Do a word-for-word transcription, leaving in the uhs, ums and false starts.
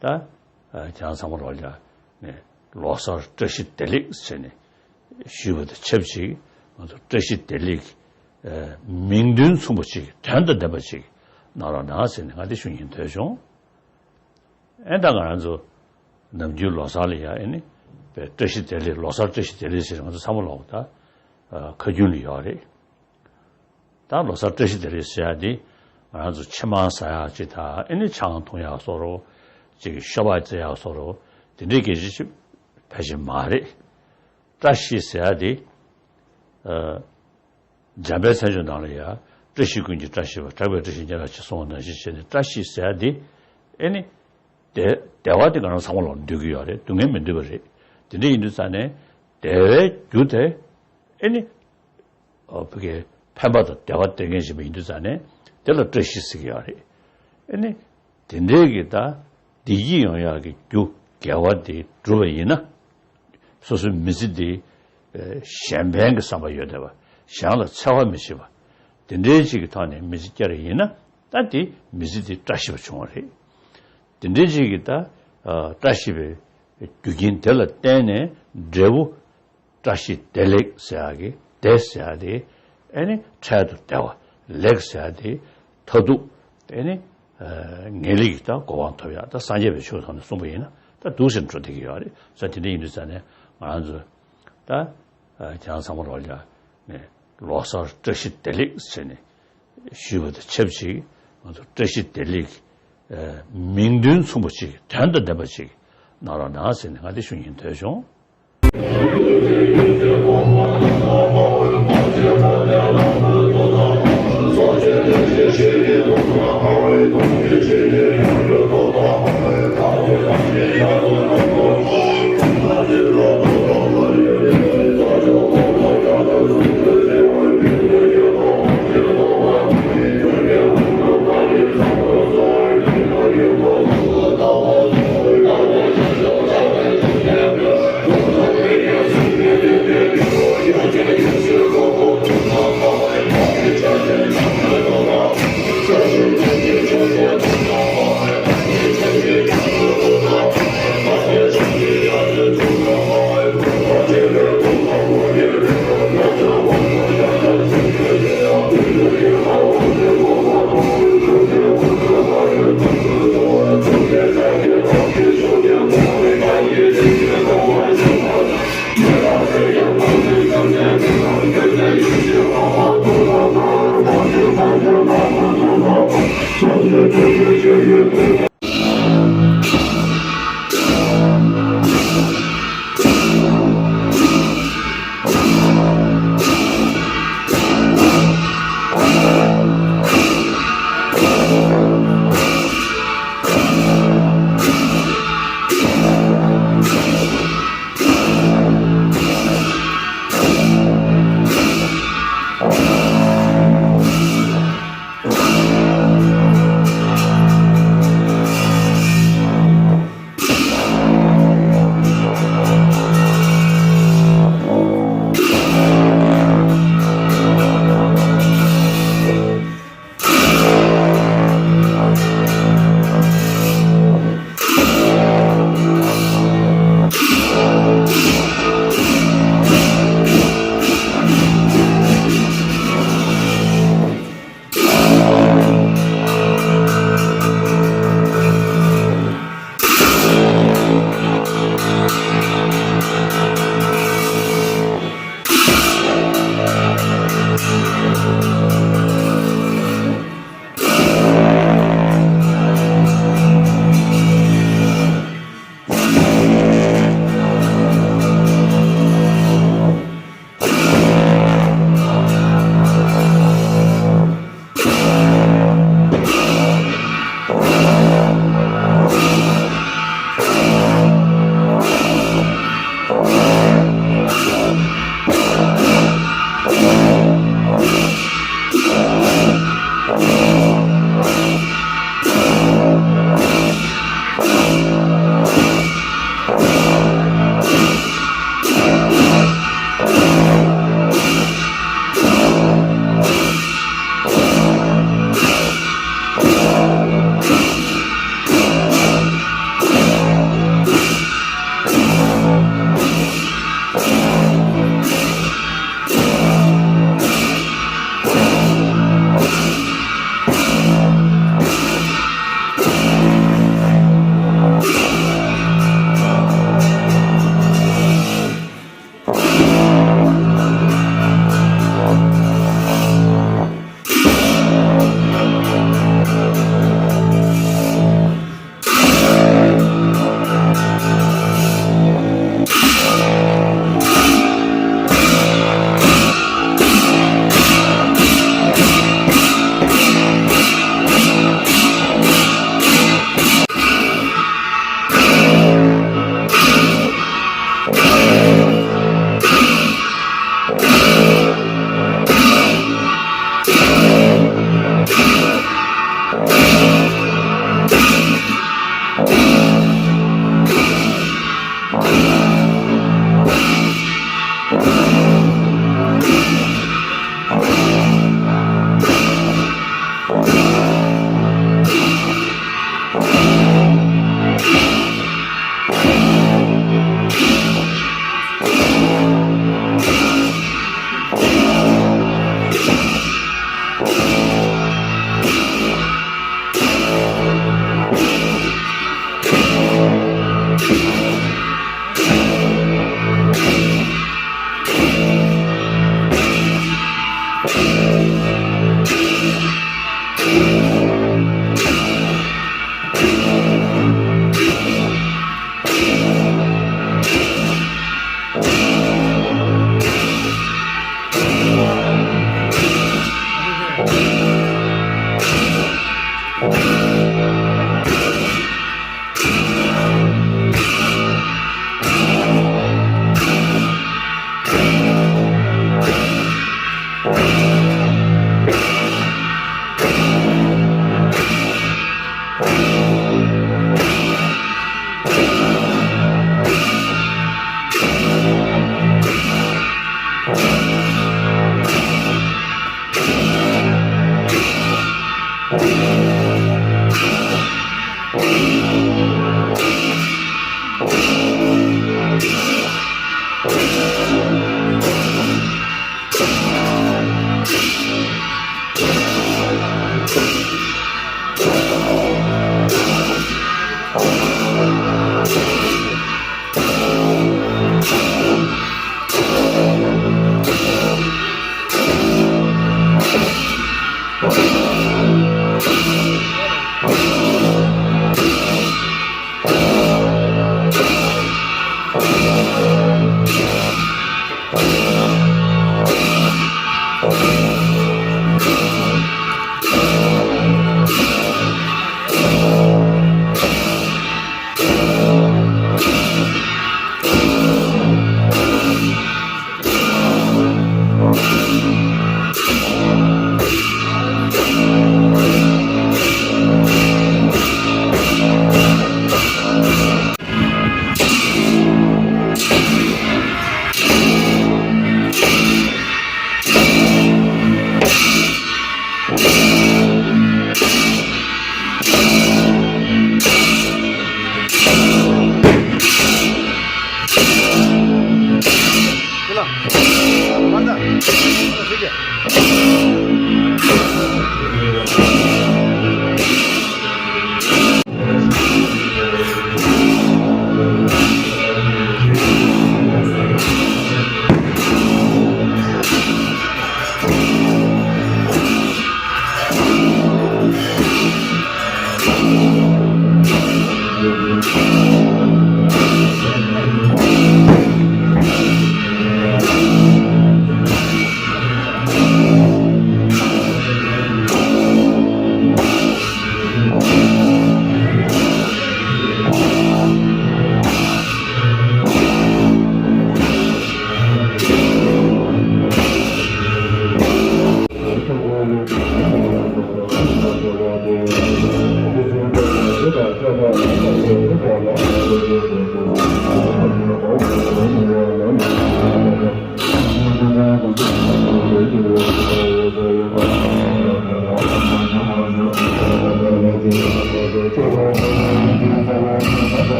ད་ཁྱེད་རང་ཚང་མ་ལོག་ལ་ནས་ལོ་གསར་བཀྲ་ཤིས་བདེ་ལེགས་ཟེར་ནས་ཞུས་པ་དང་ཆབས་ཅིག་ང་ཚོ་བཀྲ་ཤིས་བདེ་ལེགས་མིང་དོན་མཚུངས་པ་ཅིག་དོན་དང་ལྡན་པ་ཅིག་གནང་རོགས་གནང་ཟེར་ནས་ང་དེ་ཞུ་སྙིང་འདོད་བྱུང་། ཨེ་ད་ང་རང་ཚོ་ནམ་རྒྱུན་ལོ་གསར་ལ་ཡ་ཨེ་ནི་བཀྲ་ཤིས་བདེ་ལེགས་ལོ་གསར་བཀྲ་ཤིས་བདེ་ལེགས་ཟེར་ང་ཚོ་ཚང་མ་ལོག་ད་ཁ་རྒྱུན་ལ་ཡོད་རེད། ད་ལོ་གསར་བཀྲ་ཤིས་བདེ་ལེགས་ཟེར་ཡ་འདི་ང་རང་ཚོ་ཕྱེ་མར་ཟ་ཡག་ཅིག་དང་ཨེ་ནི་ཆང་འཐུང་ཡག་བཟོ་འདྲ་ཅིག་ཤོ་སྦག་རྩེ་ཡག་བཟོ་འདྲ་དེ་འདྲའི་སྐད་ཆ་ཅིག་ཕལ་ཆེར་མ་རེད། བཀྲ་ཤིས་ཟེར་ཡ་འདི་ཨ། འཇམ་དཔལ་མཚན་བརྗོད་ནང་ལ་ཡ་བཀྲ་ཤིས་ཀུན་གྱི་བཀྲ་ཤིས་པ་གྲགས་པའི་བཀྲ་ཤིས་སྙན་གྲགས་ཆེ་གསུངས་པ་ནང་བཞིན་བྱས་ནས་བཀྲ་ཤིས་ཟེར་ཡ་འདི་ཨེ་ནི་བདེ་བདེ་བ་དེ་ང་རང་ཚང་མ་ལོག་འདོད་ཀྱི་ཡོད་རེད། སྡུག་བསྔལ་མི་འདོད་པ་རེད། དེ་འདྲ་ཡིན་དུས་ཙང་ནས་བདེ་བའི་རྒྱུ་དེ་ཨེ་ནི། ཨོ་བོད་སྐད་ཕན་པ་དང་བདེ་བ་སྟེར་མཁན་ཞིག་ཡིན་དུས་ཙང་ནས་དེ་ལ་བཀྲ་ཤིས་ཟེར་གྱི་ཡོད་རེད། ཨེ་ནི། དེ་འདྲའི་གི་ད་བདེ་སྐྱིད་ཡོང་ཡག་གི་རྒྱུ་དགེ་བ་དེ་བསྒྲུབས་པ་ཡིན་ན། སོ་སོའི་མི་ཚེ་འདི་གཞན་ཕན་གྱི་བསམ་པ་ཡོད་བསྡད་པ། གཞན་ལ་འཚེ་བ་མི་བྱེད་པ། དེ་འདྲའི་ཅིག་གི་ཐོག་ནས་མི་ཚེ་བསྐྱལ་བ་ཡིན་ན་ད་དེ་མི་ཚེ་འདི་བཀྲ་ཤིས་པ་བྱུང་བ་རེད། དེ་འདྲའི་ཅིག་གི་ད་བཀྲ་ཤིས་པའི་རྒྱུ་རྐྱེན་དེ་ལ་བརྟེན་ནས་འབྲས་བུ། བཀྲ་ཤིས་བདེ་ལེགས་ཟེར་ཡག་གི་བདེ་ཟེར་ཡག་དེ་ཨེ་ནི་འཕྲལ་དུ་བདེ་བ། ལེགས་ཟེར་ཡག་དེ་མཐར་ཐུག་ཨེ་ནི་ངེས་ལེགས་ཀྱི་ད་གོ་འཕང་ཐོབ་ཡག་ད་སངས་རྒྱས་པའི་ཆོས་ཐོག་ནས་གསུངས་པ་ཡིན་ན་ད་འདུག་སེ་འགྲོ་བསྡད་ཀྱི་ཡོད་རེད། ས་དེ་འདྲ་ཡིན་དུས་ཙང་ནས་ང་རང་ཚོ་ད་ཁྱེད་རང་ཚང་མ་ལོག་ལ་ནས་ལོ་གསར་བཀྲ་ཤིས་བདེ་ལེགས་ཟེར་ནས་ཞུས་པ་དང་ཆབས་ཅིག་ང་ཚོ་བཀྲ་ཤིས་བདེ་ལེགས་མིང་དོན་མཚུངས་པ་ཅིག་དོན་དང་ལྡན་པ་ཅིག་གནང་རོགས་གནང་ཟེར་ནས་ང་དེ་ཞུ་སྙིང་འདོད་བྱུང་།